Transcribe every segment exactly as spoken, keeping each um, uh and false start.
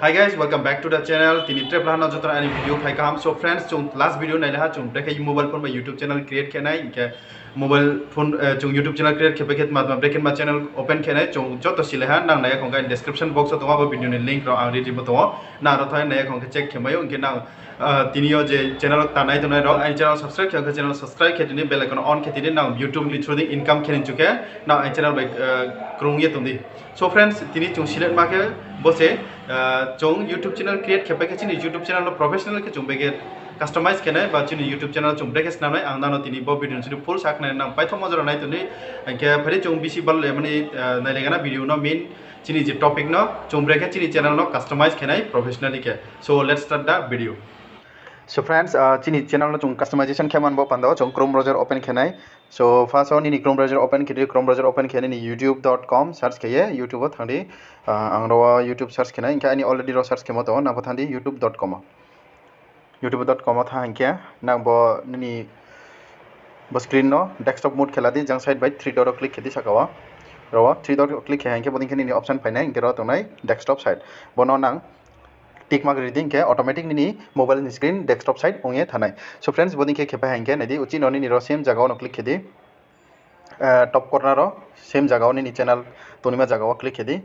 Hi guys, welcome back to the channel. Tini trep lahano joto aini video phai kaham. So friends, chung last video nai laha chung brekhe mobile phone bai YouTube channel create khe nai, hingkhe mobile phone, eh, chung YouTube channel create khe bai khe tma tma brekhe ma channel open khe nai, chung joto si laha nang nai khong khe description box o tongo, abo video ni link rok ang ri rimo tongo. Nang ro thai nai khong khe check khe mai o, hingkhe nang, ah, tini yo je channel ta nai tongnai rok, aini channel subscribe khe, khe channel subscribe khe tini bell icon on khe tini nang YouTube ni through di income khe ni chu khe nang aini channel bai, eh, krung ye tong di. So friends, tini chung select ma khe bo se, ah, chung YouTube channel create khe pai khe chini YouTube channel no professional khe chung bege customize khe nai ba chini YouTube channel chung brekhe snam nai, ang nano tini bo video ni sini full sa khnai nang paithom mojora nai tong di. Hingkhe phari chung bisi bal le mani, ah, nai le gana video no main chini je topic no chung brekhe chini channel no customize khe nai professionally khe. So let's start the video. So friends, ah, chini channel no chung customization khe man bo panda o chung Chrome browser open khe nai. So first o nini Chrome browser open khe di, Chrome browser open khe nini youtube dot com search khe ye YouTube o thang di. Ah, ang ro YouTube search khe nai, hingkhe aini already ro search khe mo tongo, nang bo thang di youtube dot com o. youtube dot com o thang hingkhe nang bo nini bo screen no desktop mode khe la di, jang side bai three dot o click khe di saka o. Ro three dot o click khe hingkhe bodei khe nini option phai nai, hingkhe ro tongnai desktop side. Bono nang tick mark ri di, hingkhe automatic nini mobile ni screen desktop side ong ye thanai. So friends, bodei khe khe pai hingkhe nai di, uchih no nini ro same jaga o no click khe di. Eh, top corner o same jaga o nini channel tongnai ma jaga o click khe di.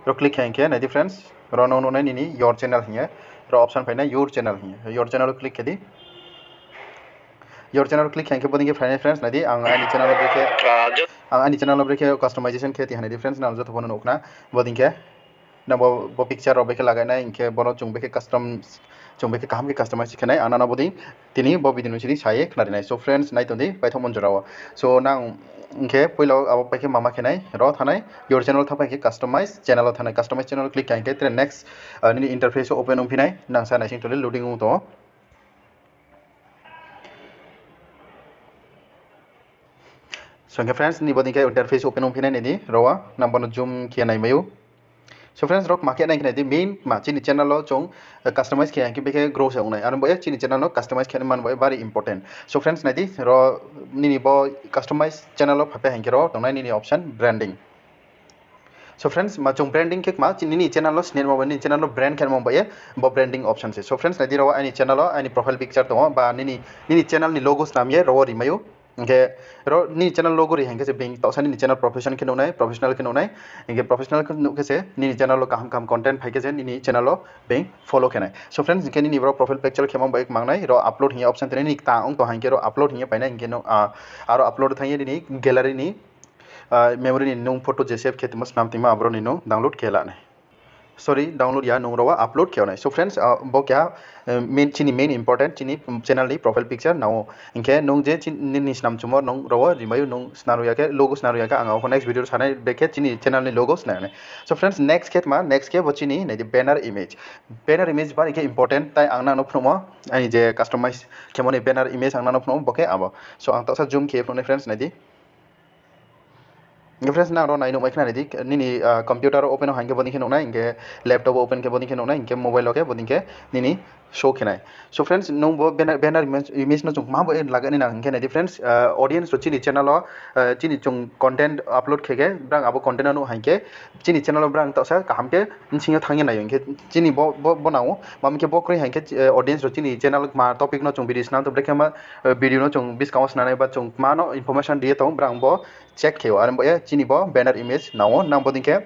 Ro click khe hingkhe nai di friends, ro nung nuhnai nini your channel hing ye, ro option phai nai your channel hing ye, your channel o click khe di. Your channel click khe hingkhe bodei khe phai nai friends, nai di, ang aini channel o brekhe, ang aini channel o brekhe customization khe ti hanai di friends, nang joto pho no nuh khna, bodei khe nang bo, bo picture rok brekhe lagai nai, hingkhe bono chung brekhe custom, chung brekhe kaham khe customize khe nai, ang nano bodei tini bo video ni sini sa ye khna ri nai. So friends, nai tong di paithom mojora o. So nang hingkhe poila abo pai khe mama khe nai, ro thanai, your channel tha pai khe customize channel o thanai, customize channel click khe hingkhe tre next, ah, nini interface o open ongphi nai, nang sa naising tong di loading ong tongo. So hingkhe friends, nini bodei khe interface open ongphi nai nai di, ro nang bono zoom khe nai mai ou. So friends, ro kma khe nai khe nai di, main kma chini channel o chung, eh, customize khe hingkhe brekhe grow se ong nai. Aro bo ye chini channel no customize khe man bo ye very important. So friends, nai di, ro nini bo customize channel o phai pai hingkhe ro tongnai nini option branding. So friends, ma chung branding khe kma, chini nini channel no snam bo, nini channel no brand khe man bo ye, bo branding option se. So friends, nai di ro aini channel o, aini profile picture tongo, ba nini, nini channel ni logo snam ye ro ri mai ou. Hingkhe ro nini channel logo ri hingkhe se being taohsa nini channel profession khe nuh nai, professional khe nuh nai. Hingkhe professional khe nuh khe se nini channel o kaham kaham content phai khe se nini channel o being follow khe nai. So friends, hingkhe nini boro profile picture khe man bo ye kmang nai, ro upload hing ye option tini nini kta ong tong hingkhe ro upload hing ye pai nai, hingkhe no, ah, aro upload thanng ye nini gallery ni, ah, memory ni nung photo je save khe tongmo snam tongmo aboro ni nung download khe la nai. Sorry, download ya, nung ro wo upload khe nai. So friends, ah, bo keha, eh, main, chini main important, chini channel ni profile picture nang ou. Hingkhe nung je chin-, nini snam chumo nung ro wo ri mai ou, nung snam ri ya khe, logo snam ri ya khe, ang abo next video sa nai, brekhe chini channel ni logo snam nai. So friends, next khe tma, next khe bo chini nai di banner image. Banner image bari khe important, tai ang nang no phnuhmo, aini je customize khemo ni banner image ang nang no phnuhmo, bo khe abo. So ang taohsa zoom khe phnuh nai friends, nai di. Hingkhe friends, nang ro nai nuh mai khna nai di, nini, ah, computer o open o hingkhe bodei khe nuh nai, hingkhe laptop o open khe bodei khe nuh nai, hingkhe mobile o khe bodei khe nini show khe nai. So friends, nung bo banner, banner image, image no chung kma bo lagai nai nang hingkhe nai di friends, ah, audience rok chini channel o, ah, chini chung content upload khe khe, brang abo content no nuh hingkhe, chini channel o brang taohsa kaham khe bsing yo thanng ye nai o, hingkhe chini bo, bo, bo nang ou, mami khe bo kroi hingkhe, eh, audience rok chini channel kma topic no chung video snam tong, brekhe ma, eh, video no chung buskang wo snam nai ba chung kma no information ri ye tong, brang bo check khe ou. Aro bo ye chini bo banner image nang ou, nang bodei khe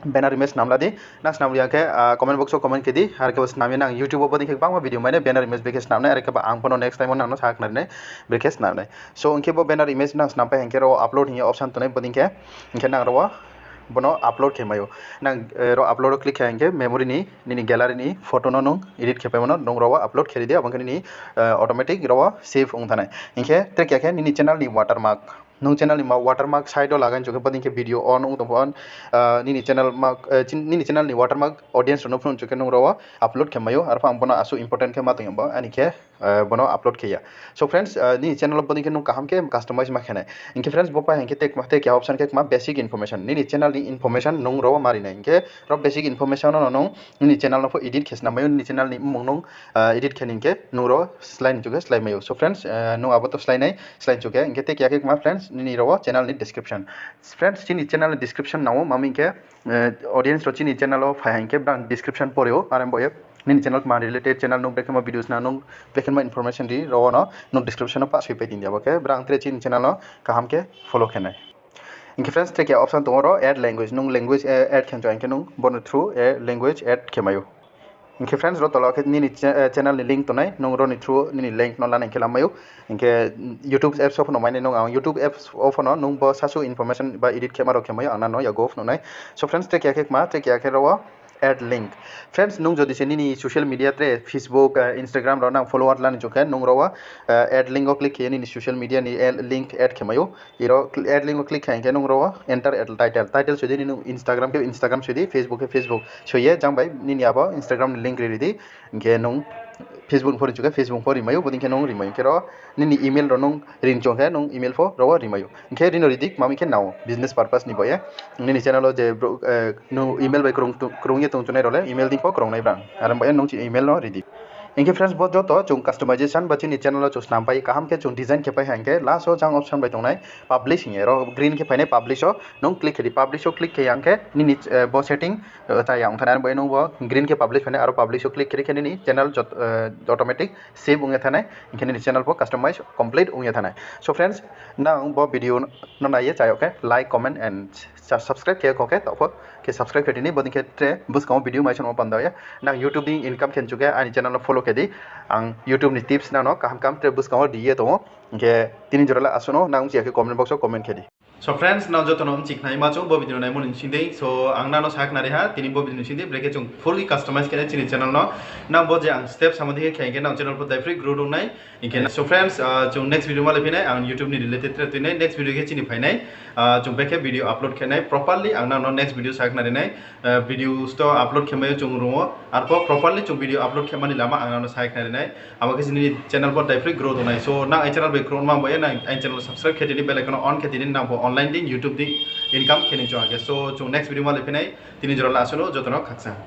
banner image snam la di, nang snam ri ya khe, ah, comment box o comment khe di, aro khe bo snam ye nang YouTube o bodei khe gbangma video mai nai banner image brekhe snam nai, aro khe bo ang pho no next time o nang no sa khna ri nai, brekhe snam nai. So hingkhe bo banner image nang snam pai hingkhe ro upload hing ye option tongnai bodei khe, hingkhe nang ro wo bono upload khe mai ou. Nang, eh, ro upload o click khe hingkhe memory ni, nini gallery ni photo no nung edit khe paimo no nung ro wo upload khe ri di, abo hingkhe nini, eh, automatic ro wo save ong thanai. Hingkhe tre khe khe nini channel ni watermark. Nung channel ni ma watermark side o lagai nchuk khe bodei khe video on ong tong pho on, ah, nini channel ma, eh, chin-, nini channel ni watermark audience rok no phnuh nchuk khe nung ro wo upload khe mai ou, arphuh ang bono asuh important khe ma tong ya bo, ani khe bono upload khe ya. So friends, nini channel wo bodei khe nung kaham khe customize ma khe nai. Hing khe friends, bo pai hing khe tei kma, tei keha option khe kma basic information. Nini channel ni information nung ro wo ma ri nai. Hing khe ro basic information no nung nini channel no pho edit khe snam mai ou, nini channel ni mmung nung edit khe ni hing khe nung ro slái ni chu khe slái mai ou. So friends, nung abo to slái nai, slái chu khe. Hing khe tei keha khe kma friends, nini ro wo channel ni description. Friends, chini channel ni description nang ou, mami hing khe audience rao chini channel wo phai ha hing khe brang description pori ou, are bo ye nini channel kma related channel nung brekhe ma videos na nung brekhe ma information ri ro wo no nung description no pah soi pai tong di, abo khe brang tre chini channel no kaham khe follow khe nai. Hing khe friends, tre keha option tong ou ro add language, nung language add khe chu hing khe nung bo ni through language add khe mai ou. Hing khe friends, ro tola khe nini channel ni link tongnai, nung ro ni through nini link no lanai hing khe lamai ou. Hing khe YouTube apps wo pho no mai nai nung, ang YouTube apps wo pho no nung bo sasu information ba edit khe ma rao khe mai ou, ang nang no yago phnuh nai. So friends, tre keha khe kma, tre keha khe ro wo add link. Friends, nung jodi se nini social media tre Facebook, Instagram rao nang follower lanai chu khe nung ro wo add link wo click khe ye nini social media ni link add khe mai ou. Iro add link wo click khe hing khe nung ro wo enter add title, title soi di nini Instagram khe Instagram soi di, Facebook khe Facebook soi ye jang bai nini abo Instagram ni link ri ri di. Hing khe nung Facebook pho ri chu khe Facebook pho ri mai ou, bodei khe nung ri mai ou. Hing khe ro nini email rao nung ri ni chung khe nung email pho ro wo ri mai ou. Hing khe ri no ri di, mami khe nang ou business purpose ni bo ye. Nini channel wo je nung email bai krung ye tong chunai rao le email dei pho krung nai brang, are bo ye nung chini email no ri di. Hing khe friends, bo joto chung customization ba chini channel wo chung snam pai kaham khe chung design khe pai ha hing khe last wo jang option bai tongnai publish hing ye, ro green khe phainai publish wo nung click khe di. Publish wo click khe yang khe nini bo setting cha ya ong thanai, are bo ye nung bo green khe publish phainai, aro publish wo click khe ri khe nini channel automatic save ong ye thanai, hing khe nini channel pho customize complete ong ye thanai. So friends, nang bo video no nai ye cha yag khe like, comment and subscribe khe kho khe taoh pho khe subscribe khe tini, bodei khe tre buskang wo video mai songmo panda ye. Nang YouTube ni income khe chu khe aini channel no follow khe di, ang YouTube ni tips nang no kaham kaham tre buskang wo ri ye tong ou. Hing khe tini jora le asuh no, nang mchi ya khe comment box wo comment khe di. So friends, nang joto no mchi khnaima chung bo video naimo ni sing dei. So ang nang no sa khnari ha, tini bo video ni sing dei, brekhe chung fully customize khe nai chini channel no. Nang bo je ang step samo dei khe khe hing khe nang channel pho dai free grow rung nai. Hing khe so friends, chung next video ma le phi nai, ang YouTube ni related tre tui nai, next video khe chini phai nai. Chung brekhe video upload khe nai properly, ang nang no next video sa khnari nai. Videos to upload khe mai ou chung rung ou, arpho properly chung video upload khe mani lama ang nang no sa khnari nai. Abo khe chini channel pho dai free grow tong nai. So nang aini channel bai grow ma bo ye, nang aini channel subscribe khe tini, bell icon on khe tini, nang pho online dei YouTube dei income khe ni chung ha khe. So chung next video ma le phi nai, tini jora le asuh no, joto no khaksa.